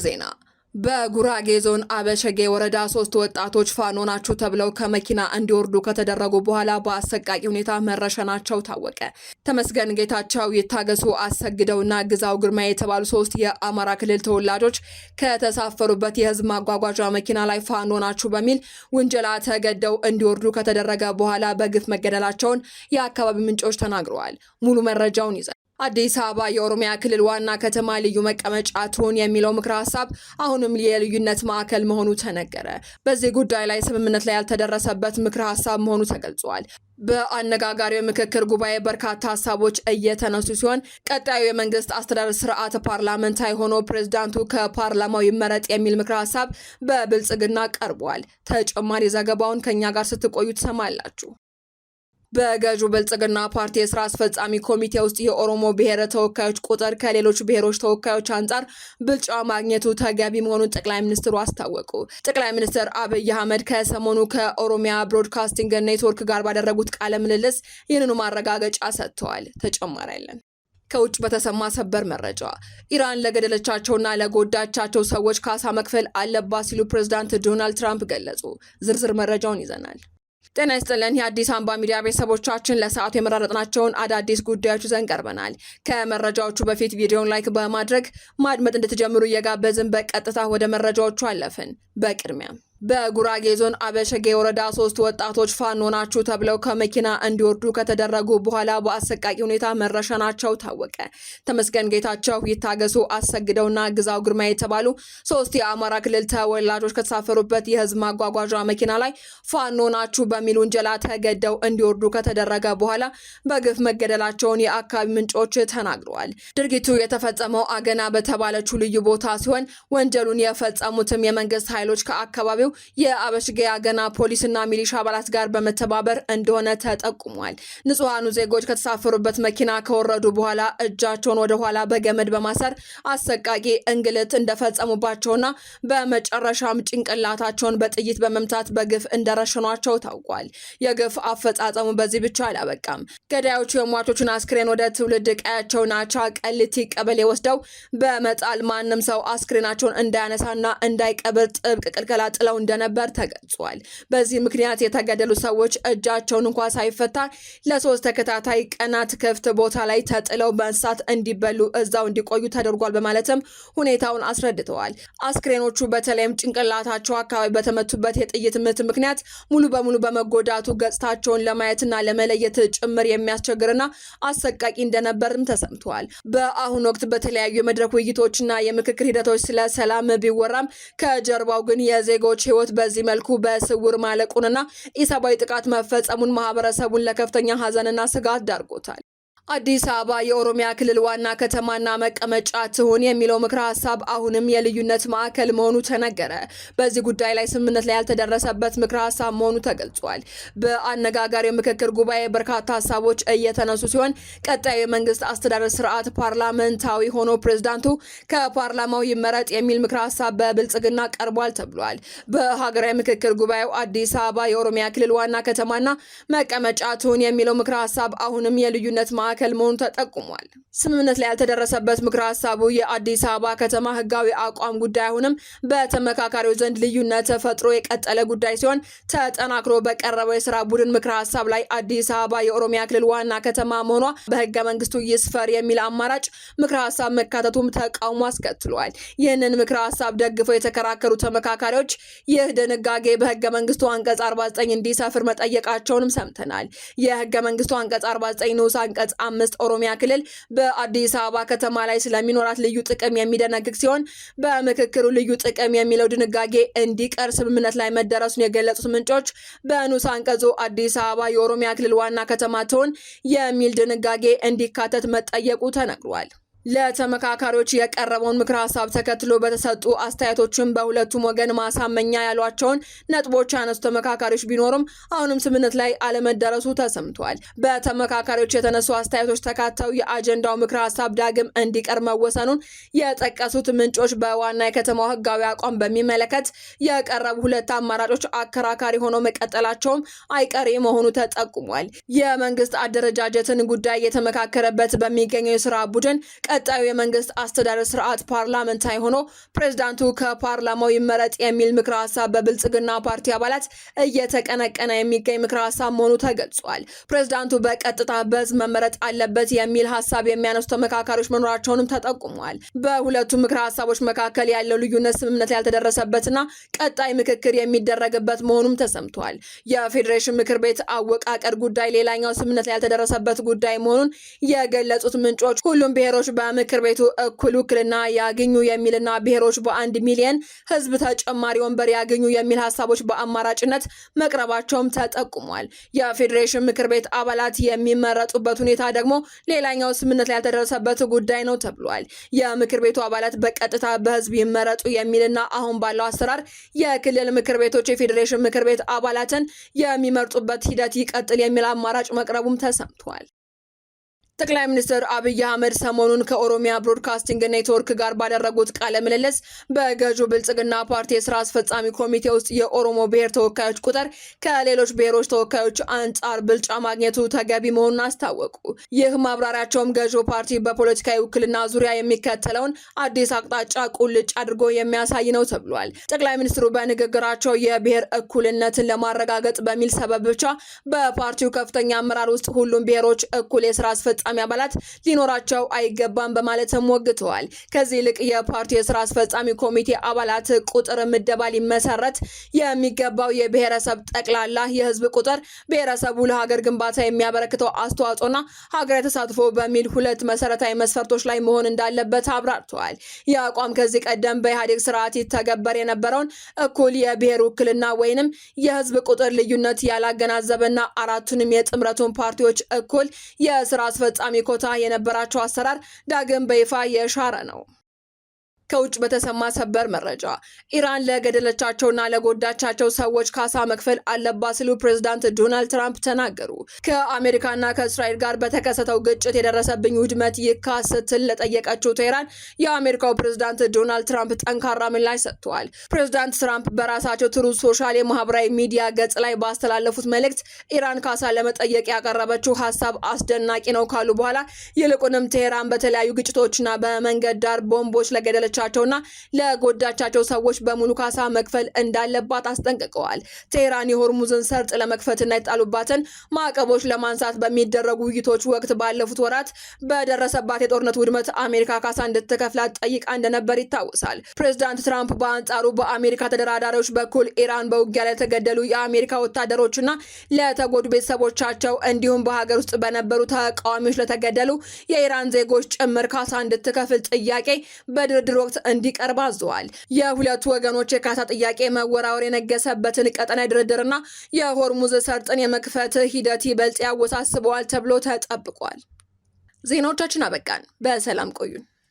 ዜና በጉራጌ ዞን አበሸጌ ወረዳ ሶስት ወጣቶች ፋኖ ናችሁ ተብለው ከመኪና እንዲወርዱ ከተደረጉ በኋላ በአሰቃቂ ሁኔታ መረሸናቸው ታወቀ። ተመስገን ጌታቸው፣ ይታገሱ አሰግደውና ግዛው ግርማ የተባሉ ሶስት የአማራ ክልል ተወላጆች ከተሳፈሩበት የህዝብ ማጓጓዣ መኪና ላይ ፋኖ ናችሁ በሚል ውንጀላ ተገደው እንዲወርዱ ከተደረገ በኋላ በግፍ መገደላቸውን የአካባቢ ምንጮች ተናግረዋል። ሙሉ መረጃውን ይዘ አዲስ አበባ የኦሮሚያ ክልል ዋና ከተማ ልዩ መቀመጫ ትሁን የሚለው ምክረ ሀሳብ አሁንም የልዩነት ማዕከል መሆኑ ተነገረ። በዚህ ጉዳይ ላይ ስምምነት ላይ ያልተደረሰበት ምክረ ሀሳብ መሆኑ ተገልጿል። በአነጋጋሪው የምክክር ጉባኤ በርካታ ሀሳቦች እየተነሱ ሲሆን ቀጣዩ የመንግስት አስተዳደር ስርዓት ፓርላመንታዊ ሆኖ ፕሬዝዳንቱ ከፓርላማው ይመረጥ የሚል ምክረ ሀሳብ በብልጽግና ቀርቧል። ተጨማሪ ዘገባውን ከኛ ጋር ስትቆዩ ትሰማላችሁ። በገዢው ብልጽግና ፓርቲ የስራ አስፈጻሚ ኮሚቴ ውስጥ የኦሮሞ ብሔር ተወካዮች ቁጥር ከሌሎች ብሔሮች ተወካዮች አንጻር ብልጫ ማግኘቱ ተገቢ መሆኑን ጠቅላይ ሚኒስትሩ አስታወቁ። ጠቅላይ ሚኒስትር አብይ አህመድ ከሰሞኑ ከኦሮሚያ ብሮድካስቲንግ ኔትወርክ ጋር ባደረጉት ቃለ ምልልስ ይህንኑ ማረጋገጫ ሰጥተዋል። ተጨማሪ አለን። ከውጭ በተሰማ ሰበር መረጃ ኢራን ለገደለቻቸውና ለጎዳቻቸው ሰዎች ካሳ መክፈል አለባት ሲሉ ፕሬዚዳንት ዶናልድ ትራምፕ ገለጹ። ዝርዝር መረጃውን ይዘናል። ጤና ይስጥልን የአዲስ አምባ ሚዲያ ቤተሰቦቻችን፣ ለሰዓቱ የመራረጥናቸውን አዳዲስ ጉዳዮች ይዘን ቀርበናል። ከመረጃዎቹ በፊት ቪዲዮን like በማድረግ ማድመጥ እንድትጀምሩ እየጋበዝን በቀጥታ ወደ መረጃዎቹ አለፍን። በቅድሚያም በጉራጌ ዞን አበሸጌ ወረዳ ሶስት ወጣቶች ፋኖ ናችሁ ተብለው ከመኪና እንዲወርዱ ከተደረጉ በኋላ በአሰቃቂ ሁኔታ መረሸናቸው ታወቀ። ተመስገን ጌታቸው፣ ይታገሱ አሰግደውና ግዛው ግርማ የተባሉ ሶስት የአማራ ክልል ተወላጆች ከተሳፈሩበት የህዝብ ማጓጓዣ መኪና ላይ ፋኖ ናችሁ በሚል ውንጀላ ተገደው እንዲወርዱ ከተደረገ በኋላ በግፍ መገደላቸውን የአካባቢ ምንጮች ተናግረዋል። ድርጊቱ የተፈጸመው አገና በተባለችው ልዩ ቦታ ሲሆን ወንጀሉን የፈጸሙትም የመንግስት ኃይሎች ከአካባቢው የአበሽጌ አገና ፖሊስና ሚሊሻ አባላት ጋር በመተባበር እንደሆነ ተጠቁሟል። ንጹሐኑ ዜጎች ከተሳፈሩበት መኪና ከወረዱ በኋላ እጃቸውን ወደ ኋላ በገመድ በማሰር አሰቃቂ እንግልት እንደፈጸሙባቸውና በመጨረሻም ጭንቅላታቸውን በጥይት በመምታት በግፍ እንደረሸኗቸው ታውቋል። የግፍ አፈጻጸሙ በዚህ ብቻ አላበቃም። ገዳዮቹ የሟቾቹን አስክሬን ወደ ትውልድ ቀያቸው ናቻ ቀልቲ ቀበሌ ወስደው በመጣል ማንም ሰው አስክሬናቸውን እንዳያነሳና እንዳይቀብር ጥብቅ ክልከላ ጥለው እንደነበር ተገልጿል። በዚህ ምክንያት የተገደሉ ሰዎች እጃቸውን እንኳ ሳይፈታ ለ3 ተከታታይ ቀናት ክፍት ቦታ ላይ ተጥለው በእንስሳት እንዲበሉ እዛው እንዲቆዩ ተደርጓል በማለትም ሁኔታውን አስረድተዋል። አስክሬኖቹ በተለይም ጭንቅላታቸው አካባቢ በተመቱበት የጥይት ምት ምክንያት ሙሉ በሙሉ በመጎዳቱ ገጽታቸውን ለማየትና ለመለየት ጭምር የሚያስቸግርና አሰቃቂ እንደነበርም ተሰምተዋል። በአሁኑ ወቅት በተለያዩ የመድረክ ውይይቶችና የምክክር ሂደቶች ስለ ሰላም ቢወራም ከጀርባው ግን የዜጎች ሕይወት በዚህ መልኩ በስውር ማለቁንና ኢሰብአዊ ጥቃት መፈጸሙን ማህበረሰቡን ለከፍተኛ ሀዘንና ስጋት ዳርጎታል። አዲስ አበባ የኦሮሚያ ክልል ዋና ከተማና መቀመጫ ትሁን የሚለው ምክረ ሀሳብ አሁንም የልዩነት ማዕከል መሆኑ ተነገረ። በዚህ ጉዳይ ላይ ስምምነት ላይ ያልተደረሰበት ምክረ ሀሳብ መሆኑ ተገልጿል። በአነጋጋሪው ምክክር ጉባኤ በርካታ ሀሳቦች እየተነሱ ሲሆን ቀጣዩ የመንግስት አስተዳደር ስርዓት ፓርላመንታዊ ሆኖ ፕሬዝዳንቱ ከፓርላማው ይመረጥ የሚል ምክረ ሀሳብ በብልጽግና ቀርቧል ተብሏል። በሀገራዊ ምክክር ጉባኤው አዲስ አበባ የኦሮሚያ ክልል ዋና ከተማና መቀመጫ ትሁን የሚለው ምክረ ሀሳብ አሁንም የልዩነት ማዕከል መሆኑ ተጠቁሟል። ስምምነት ላይ ያልተደረሰበት ምክረ ሀሳቡ የአዲስ አበባ ከተማ ህጋዊ አቋም ጉዳይ አሁንም በተመካካሪው ዘንድ ልዩነት ተፈጥሮ የቀጠለ ጉዳይ ሲሆን ተጠናክሮ በቀረበው የስራ ቡድን ምክረ ሀሳብ ላይ አዲስ አበባ የኦሮሚያ ክልል ዋና ከተማ መሆኗ በህገ መንግስቱ ይስፈር የሚል አማራጭ ምክረ ሀሳብ መካተቱም ተቃውሞ አስከትሏል። ይህንን ምክረ ሀሳብ ደግፈው የተከራከሩ ተመካካሪዎች ይህ ድንጋጌ በህገ መንግስቱ አንቀጽ 49 እንዲሰፍር መጠየቃቸውንም ሰምተናል። የህገ መንግስቱ አንቀጽ 49 ንዑስ አንቀጽ 5 ኦሮሚያ ክልል በአዲስ አበባ ከተማ ላይ ስለሚኖራት ልዩ ጥቅም የሚደነግግ ሲሆን በምክክሩ ልዩ ጥቅም የሚለው ድንጋጌ እንዲቀር ስምምነት ላይ መደረሱን የገለጹት ምንጮች በንዑስ አንቀጹ አዲስ አበባ የኦሮሚያ ክልል ዋና ከተማ ትሆን የሚል ድንጋጌ እንዲካተት መጠየቁ ተነግሯል። ለተመካካሪዎች የቀረበውን ምክረ ሀሳብ ተከትሎ በተሰጡ አስተያየቶችን በሁለቱም ወገን ማሳመኛ ያሏቸውን ነጥቦች ያነሱ ተመካካሪዎች ቢኖሩም አሁንም ስምምነት ላይ አለመደረሱ ተሰምቷል። በተመካካሪዎች የተነሱ አስተያየቶች ተካተው የአጀንዳው ምክረ ሀሳብ ዳግም እንዲቀር መወሰኑን የጠቀሱት ምንጮች በዋና የከተማው ሕጋዊ አቋም በሚመለከት የቀረቡ ሁለት አማራጮች አከራካሪ ሆኖ መቀጠላቸውም አይቀሬ መሆኑ ተጠቁሟል። የመንግስት አደረጃጀትን ጉዳይ የተመካከረበት በሚገኘው የስራ ቡድን ቀጣዩ የመንግስት አስተዳደር ስርዓት ፓርላመንታዊ ሆኖ ፕሬዝዳንቱ ከፓርላማው ይመረጥ የሚል ምክረ ሀሳብ በብልጽግና ፓርቲ አባላት እየተቀነቀነ የሚገኝ ምክረ ሀሳብ መሆኑ ተገልጿል። ፕሬዝዳንቱ በቀጥታ በህዝብ መመረጥ አለበት የሚል ሀሳብ የሚያነሱ ተመካካሪዎች መኖራቸውንም ተጠቁሟል። በሁለቱ ምክረ ሀሳቦች መካከል ያለው ልዩነት ስምምነት ያልተደረሰበትና ቀጣይ ምክክር የሚደረግበት መሆኑም ተሰምቷል። የፌዴሬሽን ምክር ቤት አወቃቀር ጉዳይ ሌላኛው ስምምነት ያልተደረሰበት ጉዳይ መሆኑን የገለጹት ምንጮች ሁሉም ብሔሮች በምክር ቤቱ እኩል ውክልና ያግኙ የሚልና ብሔሮች በ1 ሚሊየን ህዝብ ተጨማሪ ወንበር ያግኙ የሚል ሀሳቦች በአማራጭነት መቅረባቸውም ተጠቁሟል። የፌዴሬሽን ምክር ቤት አባላት የሚመረጡበት ሁኔታ ደግሞ ሌላኛው ስምምነት ላይ ያልተደረሰበት ጉዳይ ነው ተብሏል። የምክር ቤቱ አባላት በቀጥታ በህዝብ ይመረጡ የሚልና አሁን ባለው አሰራር የክልል ምክር ቤቶች የፌዴሬሽን ምክር ቤት አባላትን የሚመርጡበት ሂደት ይቀጥል የሚል አማራጭ መቅረቡም ተሰምቷል። ጠቅላይ ሚኒስትር አብይ አህመድ ሰሞኑን ከኦሮሚያ ብሮድካስቲንግ ኔትወርክ ጋር ባደረጉት ቃለ ምልልስ በገዢው ብልጽግና ፓርቲ የስራ አስፈጻሚ ኮሚቴ ውስጥ የኦሮሞ ብሔር ተወካዮች ቁጥር ከሌሎች ብሔሮች ተወካዮች አንጻር ብልጫ ማግኘቱ ተገቢ መሆኑን አስታወቁ። ይህ ማብራሪያቸውም ገዢው ፓርቲ በፖለቲካዊ ውክልና ዙሪያ የሚከተለውን አዲስ አቅጣጫ ቁልጭ አድርጎ የሚያሳይ ነው ተብሏል። ጠቅላይ ሚኒስትሩ በንግግራቸው የብሔር እኩልነትን ለማረጋገጥ በሚል ሰበብ ብቻ በፓርቲው ከፍተኛ አመራር ውስጥ ሁሉም ብሔሮች እኩል የስራ አስፈጻሚ አባላት ሊኖራቸው አይገባም በማለትም ሞግተዋል። ከዚህ ይልቅ የፓርቲ የስራ አስፈጻሚ ኮሚቴ አባላት ቁጥር ምደባ ሊመሰረት የሚገባው የብሔረሰብ ጠቅላላ የህዝብ ቁጥር፣ ብሔረሰቡ ለሀገር ግንባታ የሚያበረክተው አስተዋጽኦና ሀገራዊ ተሳትፎ በሚል ሁለት መሰረታዊ መስፈርቶች ላይ መሆን እንዳለበት አብራርተዋል። ይህ አቋም ከዚህ ቀደም በኢህአዴግ ስርዓት ይተገበር የነበረውን እኩል የብሔር ውክልና ወይንም የህዝብ ቁጥር ልዩነት ያላገናዘበና አራቱንም የጥምረቱን ፓርቲዎች እኩል የስራ አስፈጻሚ ኮታ የነበራቸው አሰራር ዳግም በይፋ የሻረ ነው። ከውጭ በተሰማ ሰበር መረጃ ኢራን ለገደለቻቸውና ለጎዳቻቸው ሰዎች ካሳ መክፈል አለባት ሲሉ ፕሬዚዳንት ዶናልድ ትራምፕ ተናገሩ። ከአሜሪካና ከእስራኤል ጋር በተከሰተው ግጭት የደረሰብኝ ውድመት ይካስ ስትል ለጠየቀችው ቴህራን የአሜሪካው ፕሬዚዳንት ዶናልድ ትራምፕ ጠንካራ ምላሽ ሰጥተዋል። ፕሬዚዳንት ትራምፕ በራሳቸው ትሩዝ ሶሻል የማህበራዊ ሚዲያ ገጽ ላይ ባስተላለፉት መልእክት ኢራን ካሳ ለመጠየቅ ያቀረበችው ሀሳብ አስደናቂ ነው ካሉ በኋላ ይልቁንም ቴህራን በተለያዩ ግጭቶችና በመንገድ ዳር ቦምቦች ለገደለቻቸውና ለጎዳቻቸው ሰዎች በሙሉ ካሳ መክፈል እንዳለባት አስጠንቅቀዋል። ቴህራን የሆርሙዝን ሰርጥ ለመክፈትና የጣሉባትን ማዕቀቦች ለማንሳት በሚደረጉ ውይይቶች ወቅት ባለፉት ወራት በደረሰባት የጦርነት ውድመት አሜሪካ ካሳ እንድትከፍላት ጠይቃ እንደነበር ይታወሳል። ፕሬዚዳንት ትራምፕ በአንጻሩ በአሜሪካ ተደራዳሪዎች በኩል ኢራን በውጊያ ላይ ለተገደሉ የአሜሪካ ወታደሮችና ለተጎዱ ቤተሰቦቻቸው እንዲሁም በሀገር ውስጥ በነበሩ ተቃዋሚዎች ለተገደሉ የኢራን ዜጎች ጭምር ካሳ እንድትከፍል ጥያቄ በድርድር ወቅት እንዲቀርብ አዘዋል። የሁለቱ ወገኖች የካሳ ጥያቄ መወራወር የነገሰበትን ቀጠናዊ ድርድርና የሆርሙዝ ሰርጥን የመክፈት ሂደት ይበልጥ ያወሳስበዋል ተብሎ ተጠብቋል። ዜናዎቻችን አበቃን። በሰላም ቆዩን።